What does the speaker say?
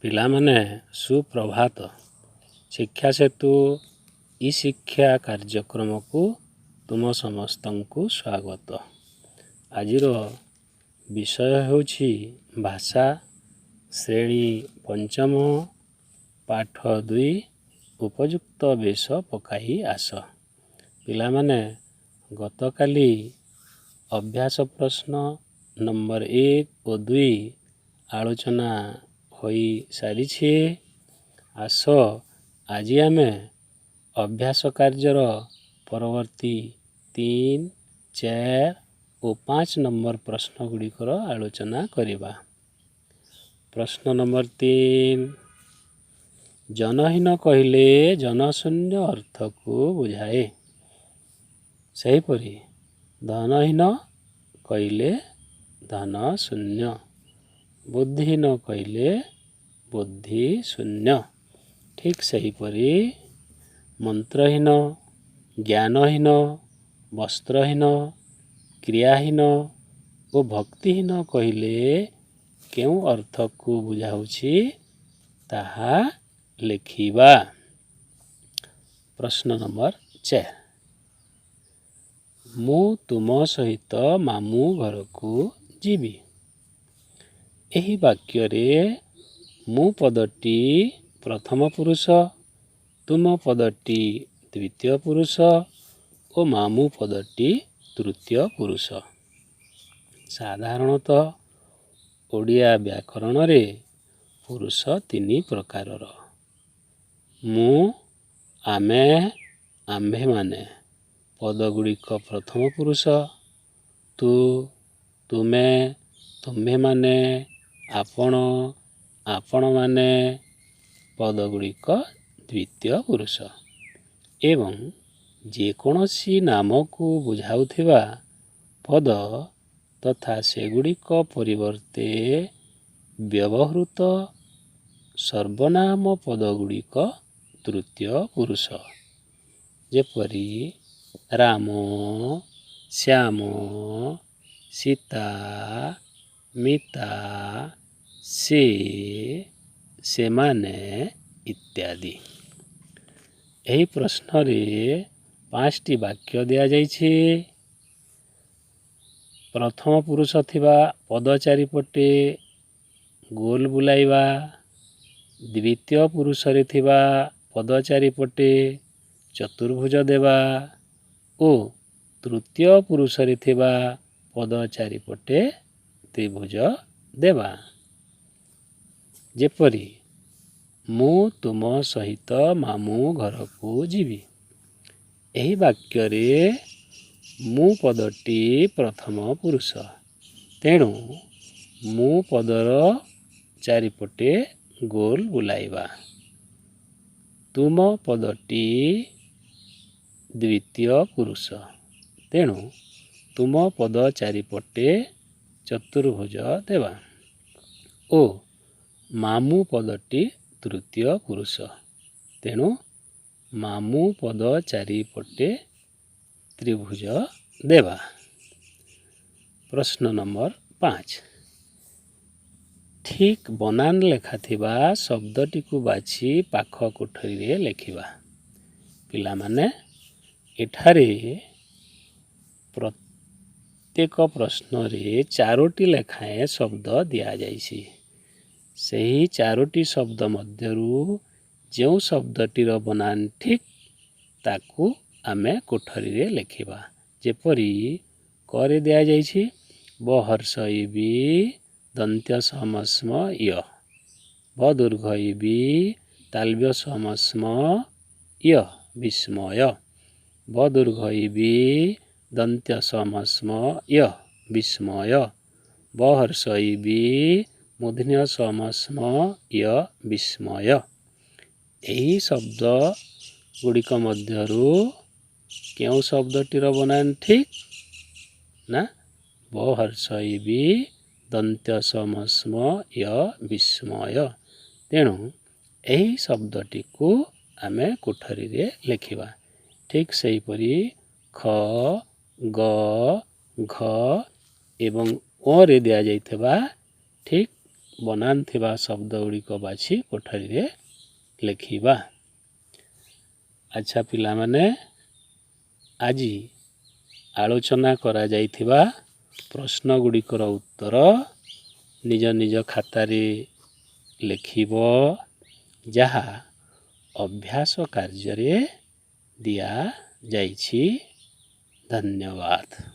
ପିଲାମାନେ, ସୁପ୍ରଭାତ। ଶିକ୍ଷା ସେତୁ ଇ ଶିକ୍ଷା କାର୍ଯ୍ୟକ୍ରମକୁ ତୁମ ସମସ୍ତଙ୍କୁ ସ୍ୱାଗତ। ଆଜିର ବିଷୟ ହେଉଛି ଭାଷା, ଶ୍ରେଣୀ ପଞ୍ଚମ, ପାଠ 2, ଉପଯୁକ୍ତ ବେଶ ପକାଇ ଆସ। ପିଲାମାନେ, ଗତକାଲି ଅଭ୍ୟାସ ପ୍ରଶ୍ନ ନମ୍ବର 1 ଓ 2 ଆଲୋଚନା ହୋଇସାରିଛି। ଆସ, ଆଜି ଆମେ ଅଭ୍ୟାସ କାର୍ଯ୍ୟର ପରବର୍ତ୍ତୀ 3, 4 ଓ 5 ନମ୍ବର ପ୍ରଶ୍ନ ଗୁଡ଼ିକର ଆଲୋଚନା କରିବା। ପ୍ରଶ୍ନ ନମ୍ବର 3, ଜନହୀନ କହିଲେ ଜନଶୂନ୍ୟ ଅର୍ଥକୁ ବୁଝାଏ। ସେହିପରି ଧନହୀନ କହିଲେ ଧନ ଶୂନ୍ୟ, ବୁଦ୍ଧିହୀନ କହିଲେ ବୁଦ୍ଧି ଶୂନ୍ୟ। ଠିକ୍ ସେହିପରି ମନ୍ତ୍ରହୀନ, ଜ୍ଞାନହୀନ, ବସ୍ତ୍ରହୀନ, କ୍ରିୟାହୀନ ଓ ଭକ୍ତିହୀନ କହିଲେ କେଉଁ ଅର୍ଥକୁ ବୁଝାଉଛି, ତାହା ଲେଖିବା। ପ୍ରଶ୍ନ ନମ୍ବର 4, ମୁଁ ତୁମ ସହିତ ମାମୁଁ ଘରକୁ ଯିବି। ଏହି ବାକ୍ୟରେ ମୁଁ ପଦଟି ପ୍ରଥମ ପୁରୁଷ, ତୁମ ପଦଟି ଦ୍ୱିତୀୟ ପୁରୁଷ ଓ ମାମୁଁ ପଦଟି ତୃତୀୟ ପୁରୁଷ। ସାଧାରଣତଃ ଓଡ଼ିଆ ବ୍ୟାକରଣରେ ପୁରୁଷ ତିନି ପ୍ରକାରର: ମୁଁ, ଆମେ, ଆମ୍ଭେମାନେ ପଦଗୁଡ଼ିକ ପ୍ରଥମ ପୁରୁଷ, ତୁ, ତୁମେ, ତୁମ୍ଭେମାନେ, ଆପଣ, ଆପଣମାନେ ପଦଗୁଡ଼ିକ ଦ୍ୱିତୀୟ ପୁରୁଷ ଏବଂ ଯେକୌଣସି ନାମକୁ ବୁଝାଉଥିବା ପଦ ତଥା ସେଗୁଡ଼ିକ ପରିବର୍ତ୍ତେ ବ୍ୟବହୃତ ସର୍ବନାମ ପଦଗୁଡ଼ିକ ତୃତୀୟ ପୁରୁଷ, ଯେପରି ରାମ, ଶ୍ୟାମ, ସୀତା, ମିତା, ସେ, ସେମାନେ ଇତ୍ୟାଦି। ଏହି ପ୍ରଶ୍ନରେ ପାଞ୍ଚଟି ବାକ୍ୟ ଦିଆଯାଇଛି। ପ୍ରଥମ ପୁରୁଷ ଥିବା ପଦ ଚାରିପଟେ ଗୋଲ ବୁଲାଇବା, ଦ୍ୱିତୀୟ ପୁରୁଷରେ ଥିବା ପଦ ଚାରିପଟେ ଚତୁର୍ଭୁଜ ଦେବା ଓ ତୃତୀୟ ପୁରୁଷରେ ଥିବା ପଦ ଚାରିପଟେ ତ୍ରିଭୁଜ ଦେବା। ଯେପରି ମୁଁ ତୁମ ସହିତ ମାମୁଁ ଘରକୁ ଯିବି। ଏହି ବାକ୍ୟରେ ମୁଁ ପଦଟି ପ୍ରଥମ ପୁରୁଷ, ତେଣୁ ମୁଁ ପଦର ଚାରିପଟେ ଗୋଲ ବୁଲାଇବା। ତୁମ ପଦଟି ଦ୍ୱିତୀୟ ପୁରୁଷ, ତେଣୁ ତୁମ ପଦ ଚାରିପଟେ ଚତୁର୍ଭୁଜ ଦେବା ଓ ମାମୁଁ ପଦଟି ତୃତୀୟ ପୁରୁଷ, ତେଣୁ ମାମୁଁ ପଦ ଚାରିପଟେ ତ୍ରିଭୁଜ ଦେବା। ପ୍ରଶ୍ନ ନମ୍ବର 5, ଠିକ୍ ବନାନ ଲେଖାଥିବା ଶବ୍ଦଟିକୁ ବାଛି ପାଖ କୋଠରୀରେ ଲେଖିବା। ପିଲାମାନେ, ଏଠାରେ ପ୍ରତ୍ୟେକ ପ୍ରଶ୍ନରେ ଚାରୋଟି ଲେଖାଏଁ ଶବ୍ଦ ଦିଆଯାଇଛି। ସେହି ଚାରୋଟି ଶବ୍ଦ ମଧ୍ୟରୁ ଯେଉଁ ଶବ୍ଦଟିର ବନାନ ଠିକ୍, ତାକୁ ଆମେ କୋଠରୀରେ ଲେଖିବା। ଯେପରି କରେ ଦିଆଯାଇଛି ବ ହର୍ଷଇ ବି ଦନ୍ତ୍ୟ ସମସ୍ମ ୟ, ବ ଦୀର୍ଘଇ ବି ତାଲବ୍ୟ ସମସ୍ମ ୟ ବିସ୍ମୟ, ବ ଦୀର୍ଘଇ ବି ଦନ୍ତ୍ୟ ସମସ୍ମ ୟ ବିସ୍ମୟ, ବ ହର୍ଷଇ ବି ମୂର୍ଦ୍ଧନ୍ୟ ସମସ୍ମ ୟ ବିସ୍ମୟ। ଏହି ଶବ୍ଦ ଗୁଡ଼ିକ ମଧ୍ୟରୁ କେଉଁ ଶବ୍ଦଟିର ବନାନ ଠିକ୍ ନା ବ ହର୍ଷଇ ବି ଦନ୍ତ୍ୟ ସମସ୍ମ ୟ ବିସ୍ମୟ। ତେଣୁ ଏହି ଶବ୍ଦଟିକୁ ଆମେ କୋଠରୀରେ ଲେଖିବା। ଠିକ୍ ସେହିପରି ଖ, ଗ, ଘ ଏବଂ ଓରେ ଦିଆଯାଇଥିବା ଠିକ୍ ବନାନ ଥିବା ଶବ୍ଦ ଗୁଡ଼ିକ ବାଛି କୋଠରୀରେ ଲେଖିବା। ଆଚ୍ଛା ପିଲାମାନେ, ଆଜି ଆଲୋଚନା କରାଯାଇଥିବା ପ୍ରଶ୍ନ ଗୁଡ଼ିକର ଉତ୍ତର ନିଜ ନିଜ ଖାତାରେ ଲେଖିବ, ଯାହା ଅଭ୍ୟାସ କାର୍ଯ୍ୟରେ ଦିଆଯାଇଛି। ଧନ୍ୟବାଦ।